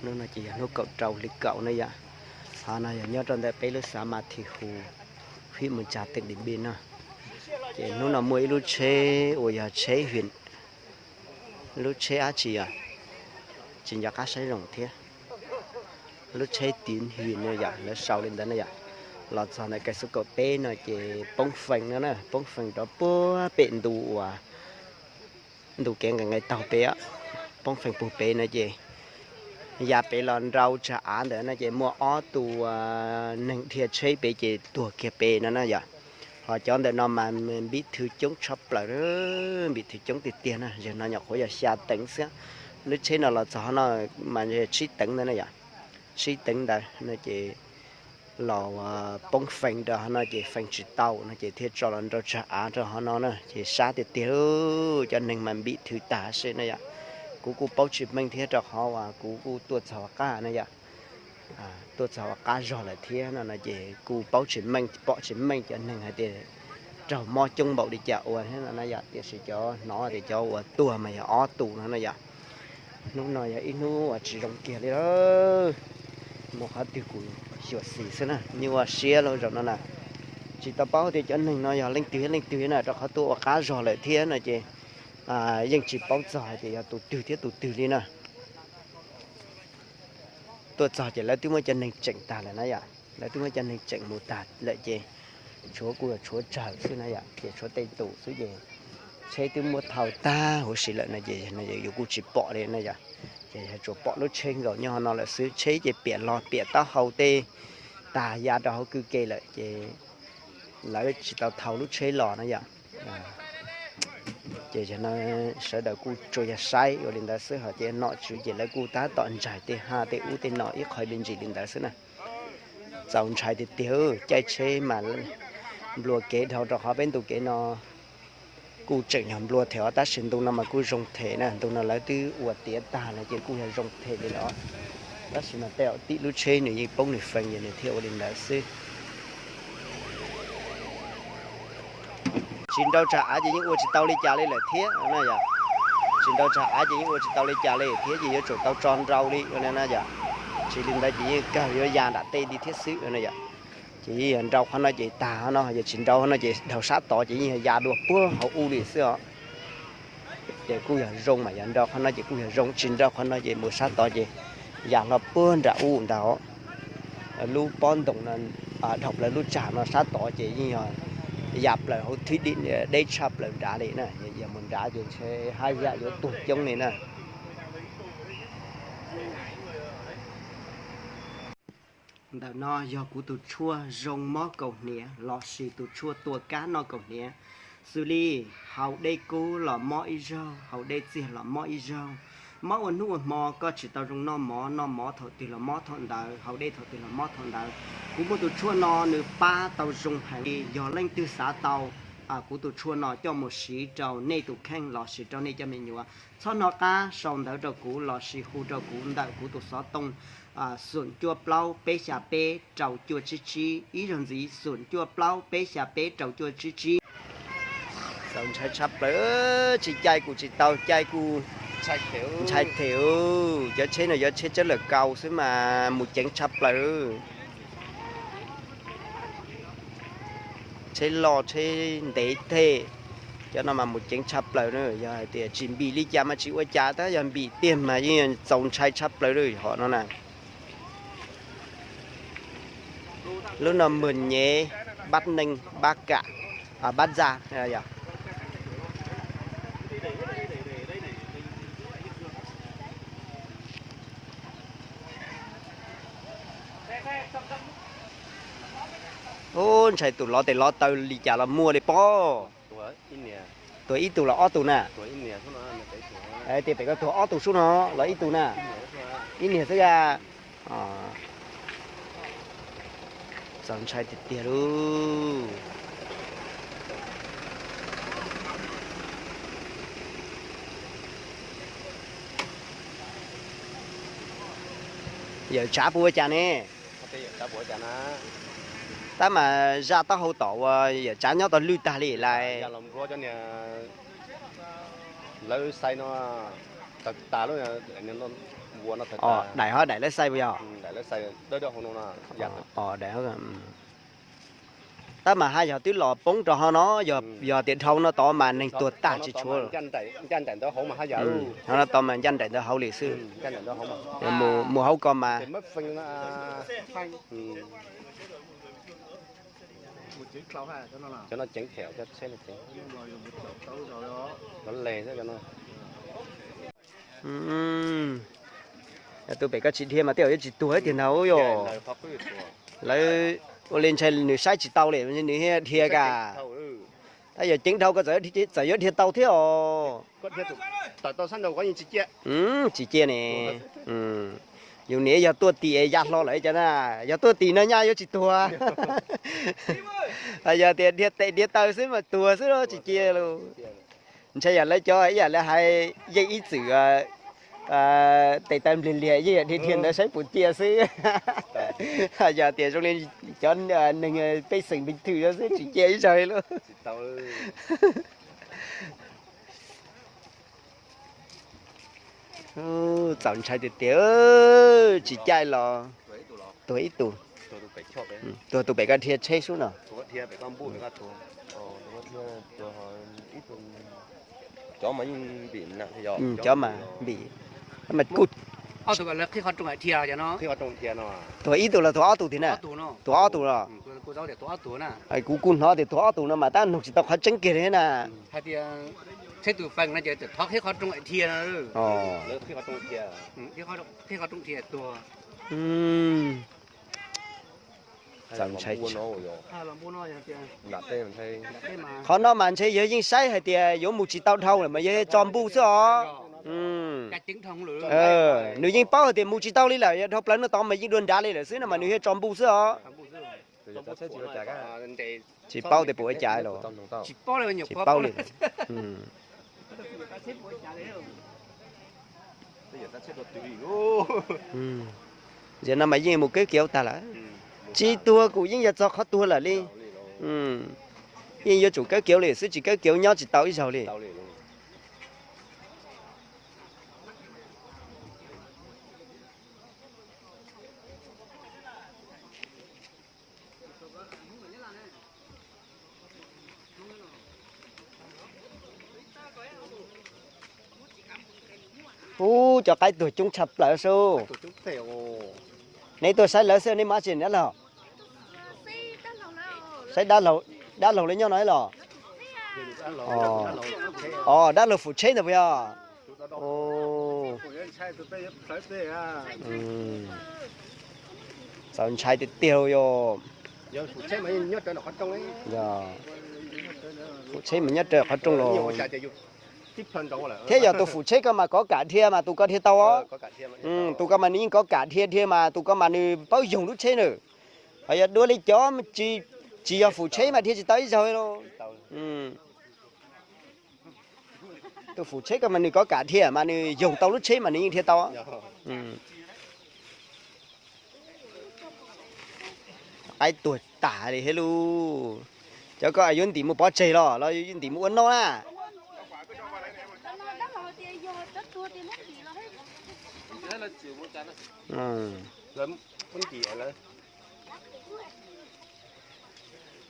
Hnub no ces yog hnub kaum rau hli kaum na yom. Ho no yog nyob rau ntawm peb lub xav Mas Thi Hus, hwm Mus Tsa, teem Dim Npis no. Ces hnub no muaj ib lub tsheb uas yog tsheb hwm, lub tsheb dab tsi yom, tsis nco qab saib zoo thiab. Lub tsheb tiv hwm no yom, lawv sau li ntawd na yom, los txog ntawm Kaim Xus Kaum Peb no ces poob fees no na, poob fees rov puag pem ntu uas ntu kev nqes nqes taug pem, poob fees puag pem no ces ya pem los nrau tsag av ntawm no ces muaj ob tug neeg dhia tsheb pem ces tuag kiag pem no na yom. Ho cov ntawm no mas npib thw coob tshaj plaws, npib thw coob tiag tiag na, zaum no nyuam qhuav yog xya teev xwb. Lub tsheb no los txog no mas tsib teev ntawd na yom, tsib teev ntawd no ces los poob fees rau hauv no ces fees tsis tau no ces thiaj tso los nrau tsag av rau hauv no na ces sab tiag tiag, cov neeg mas npib thw tag seb na yom. Kuv kuj paub tsis meej thiab rau qhov uas kuv kuj tuaj txog qab na yom, tuaj txog qab zog lawm thiab no no ces kuj paub tsis meej pom tsis meej cov neeg hais tias raug mob coob npaum li cas ua thiab no na yom, tiam sis cov hnov tias cov uas tuag mas yog ob tug no na yom. Hnub no yog ib hnub uas tsis zoo kiag li lawm, mus qhov twg kuj xyuam xim xwb na, nyuaj siab lauj zaum no na. Tsis tau paub tias cov neeg no yog leej twg leej twg na, rau qhov tuaj ua qab zog lawm thiab no ces yeej tsis paub txog hais tias yog tus twg thiab tus twg li na. Tuaj txog ces lawv twb muab cov neeg tseem tag lawm na yom, lawv twb muab cov neeg tseem mus tag lawm ces tshuav kuj tshuav tsawg xwb na yom, ces tshuav tej tus xwb ces tsheb twb muab thau tag huv si lawm no ces yus kuj tsis pom li na yom. Ces yog tsuas pom lub tsheb nkaus nyob hauv no lawm xwb, tsheb ces piam los piam taub hau tej tag ya rau hauv kwj ke lawm ces lawv tsis tau thau lub tsheb los na yom. Ces sawv daws kuj tsuas yog saib ua li ntawd xwb, ho ces nom tswv ces lawv kuj tab tom ntsais tej haj tej ub tej no ib qho me ntsis li ntawd xwb na. Txaus ntshai tiag tiag, caij tsheb mas nplua kev dhau rau qhov peb ntu kev no kuj tseem yog nplua them os, tab sis ntu no mas kuj zoo them na, ntu no lawv twb ua tiav tag lawm ces kuj yog zoo them li lawm. Tab sis mas tej zaum tim lub tsheb nws yeej poob nws fees es nws thiaj ua li ntawd xwb. Tsis nrau tsag av ces yeej ua tsis tau li cas li lawm thiab na yom. Tsis nrau tsag av ces yeej ua tsis tau li cas li thiab ces yuav tsum tau tso nrau li na yom. Tsis li ntawd ces yeej kawg yuav ya nram tej li thiab xwb na yom. Ces yeej yog nrau qhov no ces tag qhov no, yog tsis nrau qhov no ces dhau sab tod ces yeej yog ya dua puag hauv ub li xwb os. Ces kuj yog zoo mas yog nrau qhov no ces kuj yog zoo, tsis nrau qhov no ces mus sab tod ces ya hlo puag nram ub ntag. Lub pob ntoos no dhau plaws lub tsag no sab tod ces yeej yog ya plaws hauv thwb dib deb tshaj plaws nrad li na, yog mus nrad ces ntshe haj yam yuav tuag coob li na. Ntawm no yog kuv tus tshuaj zoo mob kaus hniav lossis tus tshuaj tua kab noj kaus hniav. Xws li haus dej kub los mob ib zaug, haus dej txiag los mob ib zaug. Mob ua hnub ua hmo koj tsis tau zoo noj mov, noj mov thaum twg los mob thaum ntawd, haus dej thaum twg los mob thaum ntawd. Kuv muaj tus tshuaj no nws pab tau zoo heev li, yog leej twg xav tau kuv tus tshuaj no coj mus siv rau nej tus kheej lossis rau nej cov me nyuam, txhob hnov qab sau ntawv rau kuv lossis hu rau kuv ntawm kuv tus xov tooj xoom cuaj plaub peb xya peb rau cuaj tsib tsib, ib zaug ntxiv xoom cuaj plaub peb xya peb rau cuaj tsib tsib. Txaus ntshai tshaj plaws, tsis caij kuj tsis tau, caij kuj ntshai them. Cov tsheb no yog tsheb tsawb lawm kaus xwb mas mus ceev tshaj plaws. Tsheb loj tsheb ntev thiab, cov no mas mus ceev tshaj plaws na. Yog hais tias tsis npim li cas mas tsis ua cas, tab yog npim tiag mas yeej txaus ntshai tshaj plaws li hom no na. Lub no mws nyev, bab neeg, bab kam, bab ntxa. Ub, ntshai tus lov tes lov taw li cas los muaj li pob. Tuag ib tug los ob tug na? Tias pem koj tuag ob tug sub no los ib tug na? Ib niag xwb a. Txaus ntshai tiag tiag lauj. Yawm tsav puas ua cas ne? Tab mas zaj taub hau tom uas yawm tsav nyob tau lwj tag li lais. Lawv sai no tawg tas lub Daim ho daim lawv xais puas yog? Daim, tab mas haj yog twb los poob rau ho no, yog tias dhau no tod mas neeg tuag tag tsis tshuav. Ho no tod mas ncaj nraim ntawd hauv li xwb. Mus hauv ko mas Tus pem koj tsis dhia mas tej zaum yuav tsis tuag tiag ntag yog. Lawv ua li ntshai nws saib tsis tau li nws dhia ka. Tab yog ceev dhau ko txawm yuav dhia tau thiab os. Tsis cia ne. Yus niam yog tuaj tim ya hlo lawm cas na, yog tuaj tim no nyaj yuav tsis tuag. Yog tias dhia tes dhia taw xwb mas tuag xwb los tsis cia los. Ntshai yam lawv cov ib yam li hais yeej ib txwm tes taw npliag liag yeej dhia dhia ntawd saib puas cia xwb. Yog tias zoo li cov neeg pej xeem npig thwm xwb tsis cia ib zaug li. Txaus ntshai tiag tiag, tsis caij los tuag ib tug. Tuag tus pem koj dhia tsheb sub no. Cov mas npim, tuag ib tug los tuag ob tug tiag na? Tuag ob tug los? Kuv kuj hnov tias tuag ob tug no mas tab noog tsis tau qhov tseeb kiag li na. Txaus ntshai. Qhov no mas ntshe yawg yeej saib hais tias yuav mus tsis tau dhau lawm mas yawg tso npuj xwb os. Nws yeej paub hais tias mus tsis tau li lawm, yog dhau plaws no tod mas yeej dua nrad li lawm xwb no mas nws thiaj tso npuj xwb os. Tsis paub tias puas ua cas los, tsis paub li. Zaum no mas yeej mus kawb kiav tag lawm. Tsis tuag kuj yeej yog txog qhov tuag lawm li. Yeej yuav tsum kawb kiav li xwb, tsis kawb kiav nyob tsis tau ib zaug li. Ub, cov qaib tuag coob tshaj plaws sub. Neb tuaj saib lawv xwb, neb mus tsis dab laug? Saib dab laug, dab laug lawv nyob no los? Os, dab laug fum tsheb ntawd puas yog? Txaus ntshai tiag tiag yog. Fum tsheb mas nyob raws qhov rooj los. Thiab yog tus fum tsheb ko mas kov kam dhia mas tus ko dhia tau os. Tus ko mas nws yeej kov kam dhia dhia mas tus ko mas nws paub yoog lub tsheb na. Ho yog dua li cov tsis yog fum tsheb mas dhia tsis tau ib zaug li. Tus fum tsheb ko mas nws kov kam dhia mas nws yoog tau lub tsheb mas nws yeej dhia tau. Qaib tuag tas li thiab lauj. Cov ko yuav ntim mus pov tseg los los yuav ntim mus ua noj na?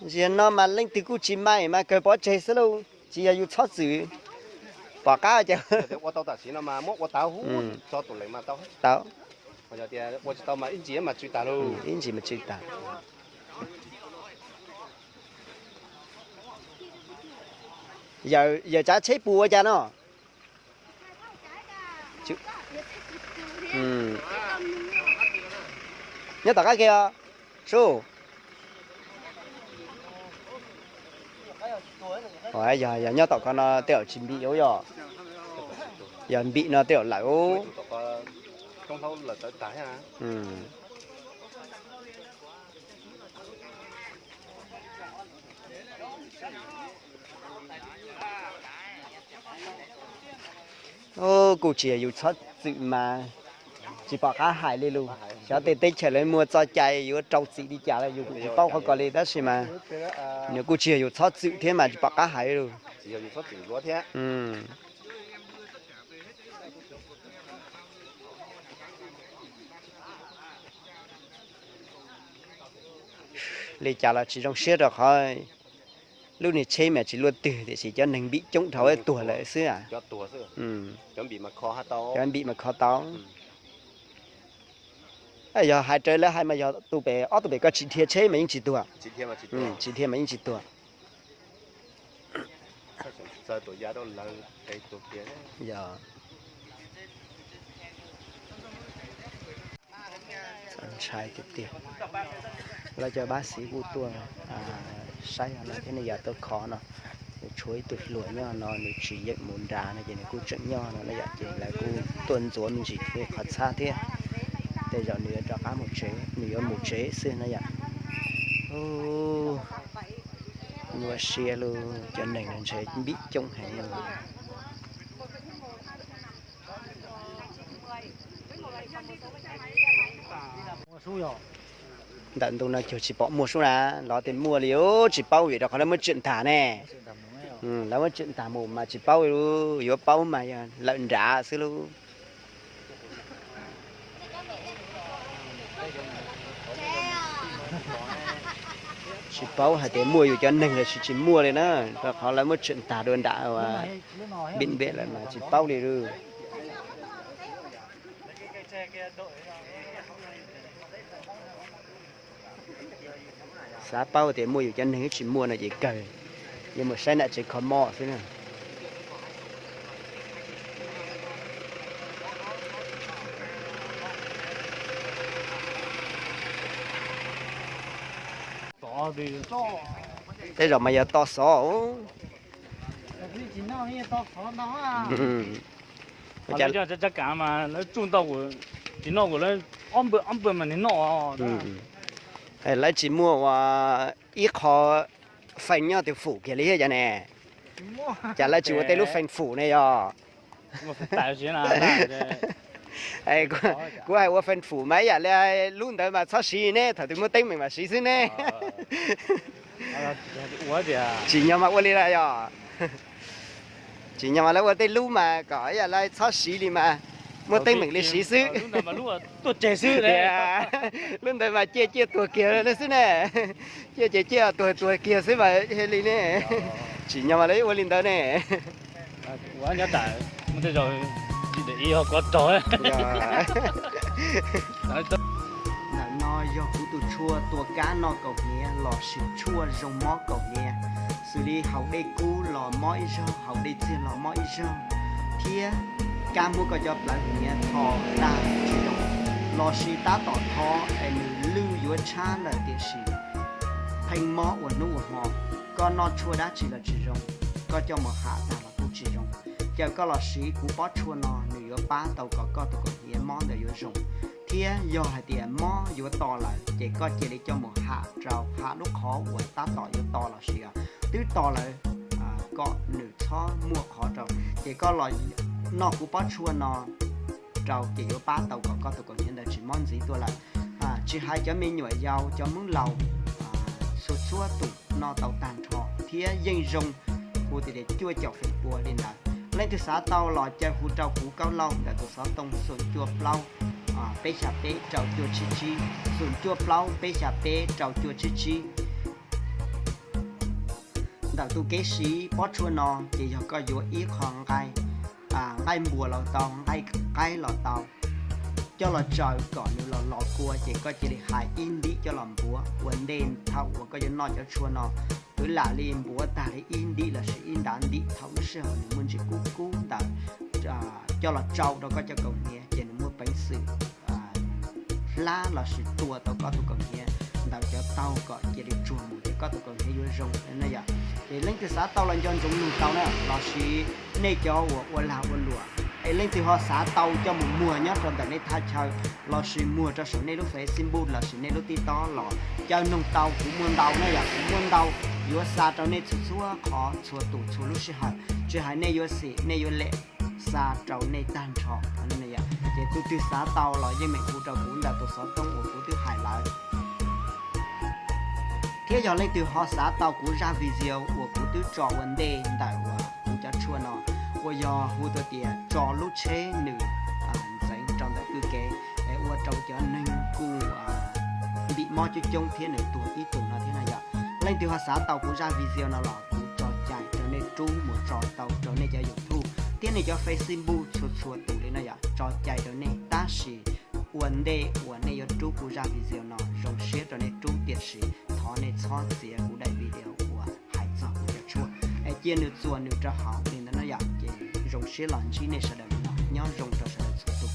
Ziag no mas leej twg kuj tsis mai mas kawg pov tseg xwb lauj, tsis yog yus txhob txwm. Pom qab cas. Tau. Ib ntsis mas tsw tag. Yawm tsav tsheb pus ua cas no? Nyob tom qab ke os. Sub. Yog, yog nyob tom ko no tej zaum tsis npim ub yog. Yog npim no tej zaum lawm ub. Kuj tsis yog yus txhob txwm mas tsis pom qab hais li lus. Xyov tej teb chaws lawv muag txoj cai yuav rau txim li cas los yus kuj tsis paub qhov ko li tab sis mas nws kuj tsis yog yus txhob txwm thiab mas tsis pom qab hais li lus. Tsis yog yus txhob txwm luav thiab. Li cas los tsis zoo siab rau qhov lub niag tsheb mas tsis luaj twg tiam sis cov neeg npim coob dhau tuag lawm xwb. Cov npim mas kho tau. Yog hais raws lawv hais mas yog tus pem ob tug pem ko tsis dhia tsheb mas yeej tsis tuag. Tsis dhia mas yeej tsis tuag. Ntshai tiag tiag. Lawv cov pab xib kuj tuaj saib no thiab, nws yog tuaj kho no. Nws tshuav ib tug hluas nyob no nws tsis yeem mus nrad no ces nws kuj tseem nyob no na yom, ces lawv kuj tuaj ntxuav me ntsis thiab qhov txhab thiab. Tej zaum nws yuav rov qab mus tsev, nws yuav mus tsev xwb na yom. Nyuaj siab lauj, cov neeg no ntshe npim coob heev lauj. Ntawm ntu no cuag tsis pom muaj sub na, los tias muaj li, tsis paub vim rau qhov lawv muab tseem tag ne. Lawv muab tseem tag mus mas tsis paub li, yuav paub mas yog lawm nrad xwb lauj. Tsis paub hais tias muaj yus cov neeg los sis tsis muaj li na, rau qhov lawv muab tseem tag dua nram npim npem lawm mas tsis paub li lauj. Xav paub tias muaj yus cov neeg tsis muaj no ces kawg, yuav mus saib nram tsev kho mob xwb na. Tej zaum mas yog to xov. Lawv tsuj ntau, tsis noj kuv, ob npawg ob npawg mas nws noj. Lawv tsis muaj ua ib qho feem nyob tus fum kiag li thiab cas ne? Cas lawv tsis ua tej lub feem fum ne yog? Kuv hais ua feem fum mas ib yam li lub ntawd mas txhob siv ne, thaum twg muaj teeb meem mas siv xwb ne. Tsim nyog mas ua li lawm yog. Tsim nyog mas lawv ua tej lub mas kom ib yam li txhob siv li mas muaj teeb meem li siv xwb. Lub ntawd mas ciaj ciaj tuag kiag xwb ne. Ciaj ces ciaj tuag tuag kiag xwb mas li ne. Tsim nyog mas lawv ua li ntawd ne. Ntawm no yog kuv tus tshuaj tua kab noj kaus hniav lossis tshuaj zoo mob kaus hniav, xws li haus dej kub los mob ib zaug, haus dej txiag los mob ib zaug, thiab kab muab koj cov plawv hniav tho tag tsis zoo, lossis tab tom tho es nws lwj yuav tshab lawm tiam sis pheej mob ua hnub ua hmo, koj noj tshuaj dab tsi los tsis zoo, koj coj mus ham tag los kuj tsis zoo. Caw koj los siv kuv pob tshuaj no, nws yuav pab tau kom koj tus kaus hniav mob ntawd yuav zoo. Thiab yog hais tias mob yuav to lawm ces koj cia li coj mus ham rau, ham lub qhov uas tab tom yuav to lossis twb to lawm, kom nws txhob muaj qhov rau. Ces koj los noj kuv pob tshuaj no rau ces yuav pab tau kom koj tus kaus hniav ntawd tsis mob ntxiv tuaj lawm. Tsis hais cov me nyuam yaus, cov hmoob laus, txhua txhua tus noj tau tag nrho thiab yeej zoo, hu tias cuaj caum feem pua li ntawd. Leej twg xav tau los caw hu rau kuv Kaub Lauj ntawm tus xov tooj xoom cuaj plaub peb xya peb rau cuaj tsib tsib, xoom cuaj plaub peb xya peb rau cuaj tsib tsib. Ntawm tus kev siv pob tshuaj no ces yog koj yuav ib qho nqaij, nqaij npua los tau, nqaij qaib los tau, coj los tsaws kom nws los los kua ces koj cia li hais ib ntim coj los npuav ua ntej thaum uas koj yuav noj cov tshuaj no. Twb lam li npuav tag li ib ntim lossis ib ntav ntim thaum lub sij hawm nws muaj ntsis kub kub ntawd, coj los tsau rau koj cov kaus hniav ces nws muaj peev xwm hlab lossis tua tau koj tus kaus hniav ntawd cov taug kom cia li tsuag mus ces koj tus kaus hniav yuav zoo na yom. Ces leej twg xav tau los nco ntsoov nug tau na, lossis nej cov uas ua lag ua luam es leej twg ho xav tau coj mus muag nyob rau ntawm nej thaj chaw lossis muag rau saum nej lub Facebook lossis nej lub TikTok los caw nug tau, kuv muaj ntau na yom, kuv muaj ntau yuav xa rau nej txhua txhua qhov txhua tus txhua lub sij hawm, tsis hais nej yuav xim nej yuav lem, xa rau nej tag nrho. Ces tus twg xav tau los yeej meem hu rau kuv ntawm tus xov tooj uas kuv twb hais lawm. Thiab yog leej twg ho xav tau kuv zaj video uas kuv twb tso ua ntej ntawm uas kuv cov tshuaj no, uas yog hu tau tias tso lub tsheb nws ntxeev rau ntawm kwj kev es ua rau cov neeg kuj ntim mob coob coob thiab nws tuag ib tug no thiab no yom. Leej twg ho xav tau kuv zaj video no los kuv tso cai rau nej rub mus tso tau rau nej cov YouTube thiab nej cov Facebook txhua txhua tus li no yom, tso cai rau nej. Tab sis ua ntej uas nej yuav rub kuv zaj video no, zoo siab rau nej rub tiam sis thov nej txhob txiav kuv daim video uas hais txog kuv cov tshuaj, es cia nws txuas nws rau hauv li ntawd no yom. Ces zoo siab los ntsib nej sawv daws li no, nyob zoo rau sawv daws txhua tus.